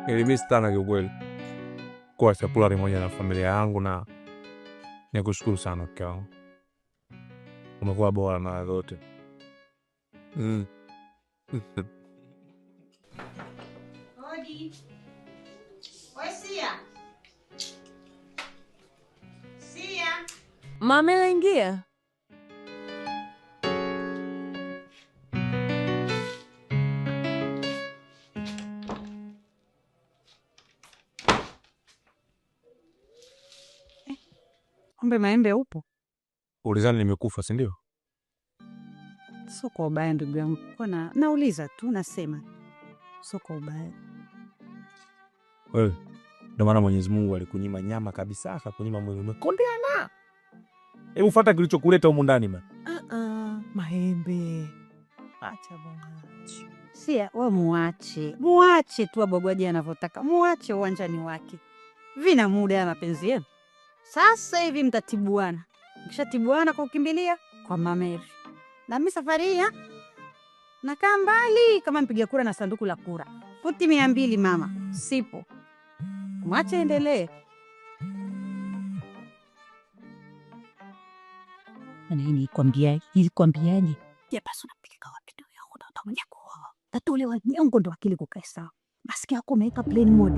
Nilimisi sana kiukweli kuwa chakula pamoja na familia yangu, na nikushukuru sana mke wangu, umekuwa bora mara zote. Odi. We Sia. Sia. Mama, ingia. Kumbe maembe upo. Ulizani nimekufa, si ndio? Sio kwa ubaya ndugu yangu, kwa na nauliza tu, nasema sio kwa ubaya. Wewe ndio maana Mwenyezi Mungu alikunyima nyama kabisa, akakunyima mwili, umekondeana. Hebu fuata kilichokuleta humu ndani man. Maembe. Acha bwana. Sia, we muache, muache tu abwagwaje anavyotaka, muache uwanjani wake, vina muda ya mapenzi yenu. Sasa hivi mtatibuana, mkishatibuana kwa kukimbilia kwa Mameri. Na mimi safari hii nakaa mbali kama mpiga kura na sanduku la kura, futi 200 mama, sipo. Mwache endelee. Nilikwambiaje? Basi unapeleka wapi ndio yako utakuja kuoa. Tatolewa nyongo ndo akili kukae sawa. Masikio yako umeweka plane mode.